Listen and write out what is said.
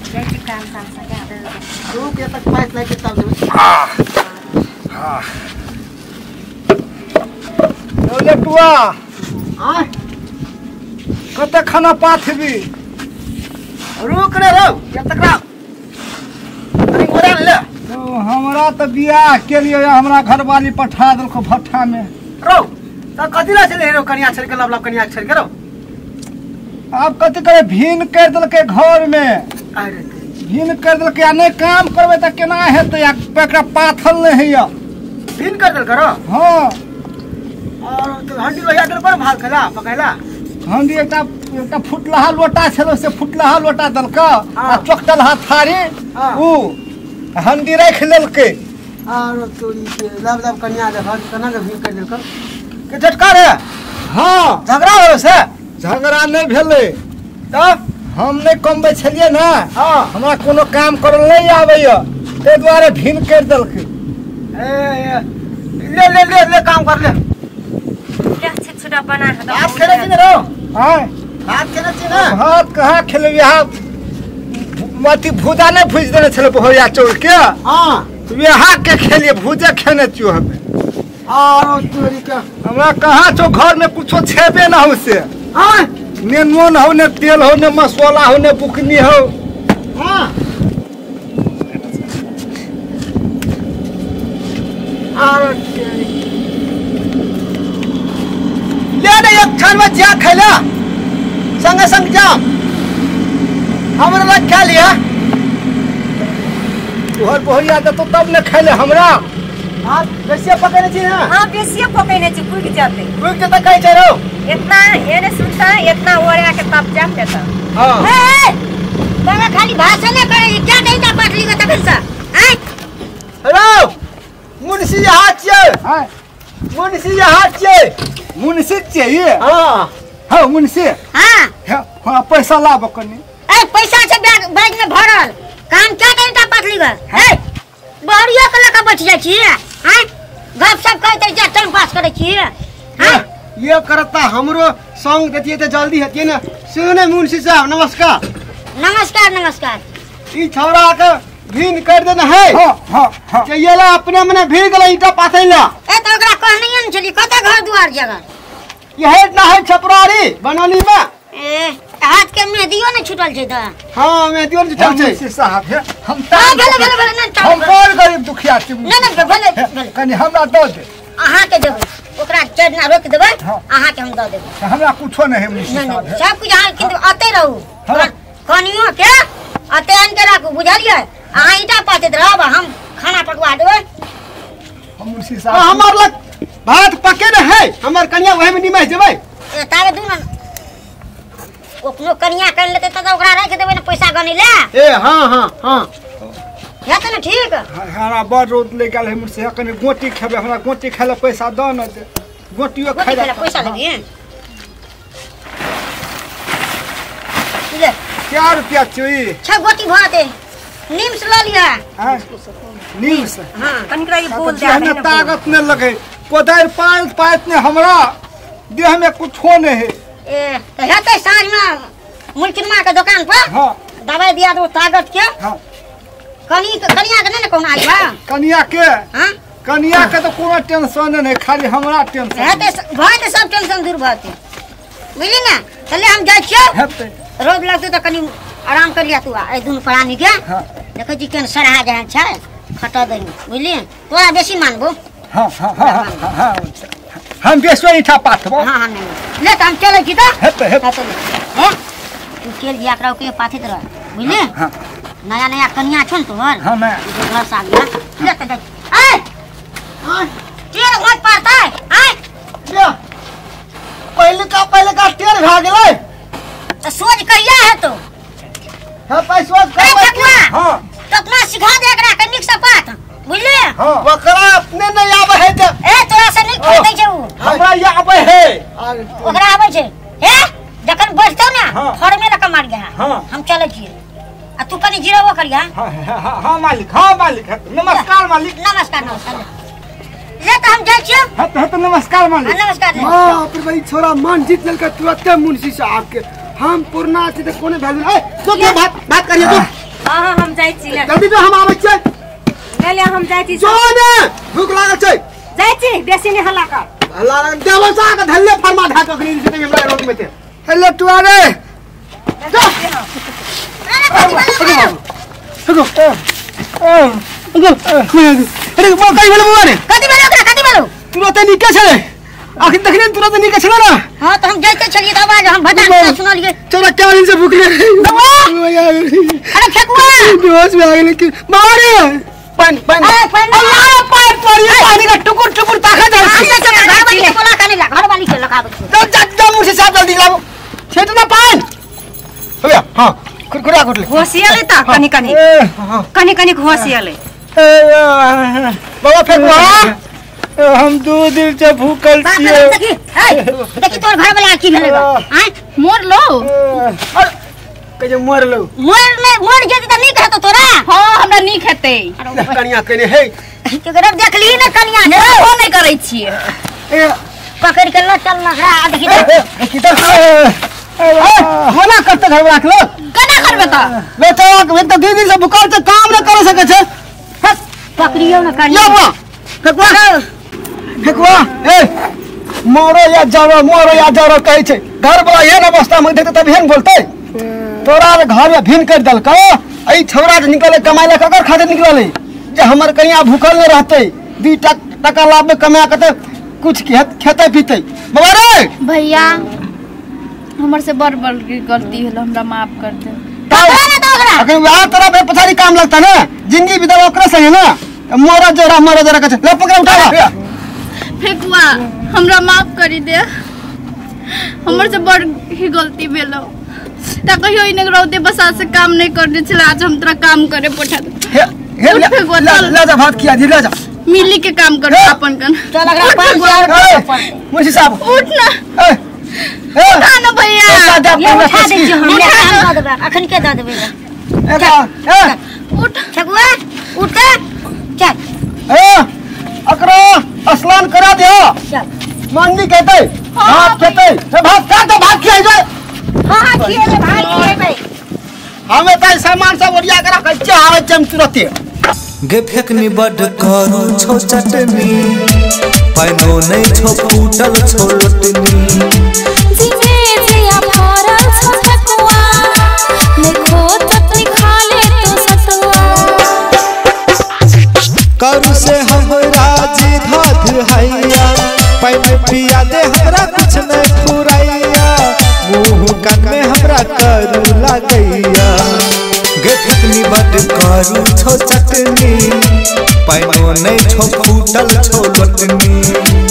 जाइ छी काम साम सका दे। रुक एतक पाइप लागि तब देबै। हां लटुआ आय कते खाना पाथबी? रुक रे रौ एतक रा अरे ओरा ले। तो हमरा त बियाह के लिए हमरा घरवाली पठा देलको भट्ठा में। रौ त कथि ला छले रो कनिया छड़ के लब लब कनिया छड़ के रौ। आब कथि करे भीन कर देलके घर में। अरे भीन कर देलके आ नहीं काम करबे त केना हेतै? आ एकरा पाथल नहीं हैया। भीन कर देलके रौ? हां। और तो हंडी लोहिया देल पर भात खैला पकैला? हंडी एकटा एकटा फुटलहा लोटा छलो से फुटलहा लोटा देलका आ चोकटलहा थारी ऊ हंडी राख लेलके। और तो ई के लब लब कनिया देखल केना के भीन कर देलके के झटका रे? हां। झगड़ा होलो से? झगड़ा नहीं भेलै। तब हम नहीं कमबै छलियै ना। हां। हमरा कोनो काम करल नहीं आबैया ताहि दुआरे भीन कर देलकै। ए ले ले ले ले काम कर ले। छुटा बना के भात खेले छी ने रौ? हां भात खेले छी ना? भात कहाँ खेले? यहाँ अथी भूजा नहीं भूज देने छलै भोरिया चौर के। हां यहाँ के खेलिए भूजे खेने छियो हमें। और तोरी के हमरा कहाँ छो घर में कुछो छेबे ना हो से। हां ने नून हो ने तेल हो ने मसाला हो ने बुकनी हो। हां और ले ने एक क्षण में जा खैला संगे संग जा हमरा लग खा लिया। तोहर बोहरिया देतो तब ने खैले हमरा। हां बेसिया पकैने छी ना? हां बेसिया पकैने छी पुग जाते। पुग जाते कहै छै रौ। इतना एने सुनता इतना ओरिया के तब जाम देता। हां ए तोरा खाली भाषण ने करे क्या कहिता पाटली के तखन से आय रौ मुंशी हाथ छियै। हां मुंशी हाथ छियै। मुंशी चाहिए? हां हां मुंशी। हां हां पैसा लाबो कनी। ए पैसा छै बैग बैग में भरल काम क्या कहिता पाटली के ए बहरिया के लका बैठ जाइ छी आय गप सप करते जा टाइम पास करै छी। हां ये करता हमरो संग देतिए त जल्दी हेतिए ना। सुने मुंशी साहब नमस्कार। नमस्कार नमस्कार। ई छौड़ा के भीन कर देना है। हां हां हां चैला अपने मने भीड़ गेलै ईटा पाथैला। ए त ओकरा कहनिए न छली कत घर दुआर जगह यहे ना है छपरारी बनौली में। ए हाथ के मेहदियो न छूटल छै त। हां मेहदियो न छूटल छै। मुंशी साहब हम त भले भले भले न हम बड़ गरीब दुखिया छी। न न भले भले कनी हमरा the they. अहाँ के देबै ओकरा चढ़ना रोक देबै अहाँ के हम the देबै। हमरा कुछो नहीं है मुंशी साहब। सब कुछ अहाँ किन्तु अते रहू कनियो के अते आन के राखू बुझलियै? अहाँ ईटा पाथैत रहब हम खाना पकवा देबै। हम मुंशी साहब हमर लग भात पके न है हमर कनिया वही में निमह जेबै। ए ताबे दू न अपनो कनिया कर लेतै त ओकरा राख देबै न पैसा गनी ले। ए हां हां हां हेतै न ठीक। हमरा बड़ रौद लागि गेल है मुंशी कनी गोटी खेबै हमरा गोटी खाय ले पैसा the न दे। गोटियो खाय ले पैसा लेबी? ले क्या रुपया चुई? 6 गोटी भर दे नीम से ल लिया। हां नीम से। हां कनिकरा ये बोल दे देह में ताकत न लगे कोदारि पाइत पाइत ने हमरा देह में कुछो नहीं है। ए त हेतै साँझ में मुलकिनमा के दुकान पर। हां दवाई दिया दो ताकत के। हां कनी कनिया के नहीं ने कहना आइबा? कनिया के? हां कनिया के तो कोनो टेंशन नहीं खाली हमरा टेंशन हेतै भऽ जेतै सब टेंशन दूर भऽ जेतै बुझली ना? चले हम जाइ छियौ। हेतै रौद लगतै त कनी आराम कर लिया तू ए दुनू प्राणी के। हां देखै छी केहन सरहा जहन छै खटा दैनी बुझली? तोरा बेसी मानबो। हां हां हां हां हम बेसो ईठा पाथबो। हां हां नहीं ले त हम चलै छी त। हेतै हेतै हे तू चल जिया एकरा के पाथैत रह बुझली? हां नया नया कनिया छौ न तोहर। हां मैं घर साग ले त जाइ ए हां टेर होत पड़तै आय ले पहिले का टेर भा गेलै त सोच कहिया हेतौ? हां पैसा करबै। हां त अपना सिखा दे एकरा के नीक से पाथ बुझली? हां ओकरा अपने नहीं आबै है त। ए तोरा से नीक खोदै छै उ। हमरा ये आबै है। ओकरा आबै छै। हे जखन बैठतौ ने फरमे लक मार गया। हम चलै छियै आ तू कनी जिराबो करिया। हां हां मालिक। हां मालिक नमस्कार मालिक। नमस्कार नमस्कार। ले त हम जाइ छियै। हां त नमस्कार मालिक। नमस्कार। हां पर भाई छोरा मन जीत लेलकै तुरते मुंशी साहब के। हम पुरना छी त कोने वैल्यू ए तो के बात बात करिए तो। हां हां हम जाइ छी। जल्दी जो हम आबै छियै। ले ले हम जाइ छी। जो ने भूख लागल छै। जाइ छी बेसी नै हल्ला कर। हल्ला देबो सा के धल्ले फरमा ढा के अखनी से हमरा रोड में ते। हेलो टुआ रे। जा। अरे बा कई भेल बुआ रे? कथी भेल ओकरा कथी भेल? तुरंत निके छले। अखन देखने तुरंत निके छले ना। हां त हम जाइते छलियै त आवाज हम बता के सुनलियै। चोरा क्या दिन से भूख ले। अरे फेकुआ बेहोश में आ गेलै कि मारे पानी पानी अल्लाह पानी पड़ी पानी का टुकुर टुकुर ताका जाइ छै। घर वाली के बोला कने ला घर वाली के लगाबै छी। चल जा जा मुझसे साहब जल्दी लाबो। छेट ना पानी। हो गया हां कुरकुरा कुटले घोसियाले त कनी कनी कनी कनी घोसियाले। बाबा फेकुआ हम 2 दिन से भूखल छियै। देखी ए देखी तोर घर वाला की भेलै बा? आय मोर लो। अरे कहे मोर लो। मोर ले मोर जेती त नीक हेतो तोरा। हां हमरा नीक हेतै। कनिया कने हे केकरा देखली ने कनिया ने ओ नै करै छियै। ए पकड़ के ल चल ना एकरा देखी देखी त होना करते घर वाला के केना करबे त? बेटा एक त 2 दिन से भूखल छै काम न कर सकै छै। पकड़ियो न कनिया। या बुआ फेकुआ फेकुआ ए मोरो या जारो मोरो या जारो कहै छै। घर वाला एहन अवस्था में देखते तब एहन बोलतै। तोरा घर में भिन कर देलकौ। एहि छौड़ा जे निकले कमाइ लए ककर खातिर निकललै जे हमर कनिया भूखल नहि रहतै 2 टका लाभ में कमा के त कुछ खेतै पीतै। बाबा रे भैया हमर से बड़ बड़ गलती भेल हमरा माफ कर दे। अगर वह तोरा बे पछाड़ी काम लगता ना जिंदगी बितावा ओकरा संगे ना मोरा जोरा कहे ले पकड़ उठा। फेकुआ हमरा माफ करी दे हमर से बड़ ही गलती भेलो। ता कहियो इने रौदे बसात से काम नहीं करने छला आज हम तोरा काम करे पठा दे। हे हे ले जा भात खिया दी ले जा मिली के काम कर अपन कन चल अगला 5 मुंशी साहब उठ ना ए ए उठा ना भैया ये उठा दे छी हम काम द देबै अखन के द देबै। ए उठ ठकुआ उठ के चल ए अकरा स्नान करा दियो चल मांगनी कहतै भात खेतै ए भात खा तो भात खियाइ जाय। हां हां खिएबै भात खिएबै। हमे त सामान सब ओरिया के रखै छियै आबै छियै हम तुरते। गे फेकनी बड करू छौ चटनी पैनो नै छौ फूटल छौ लोटनी जिमे जिया फरल छौ ठकुआ देखो चटनी खा ले तू सतुआ। करू से हमरा जी धाध हैया पैन पिया दे हमरा कुछ नै फुरैया मुँह कान में हमरा करू लागैया। गे फेकनी बड करू छौ चटनी पैनो नै छौ फूटल छौ लोटनी।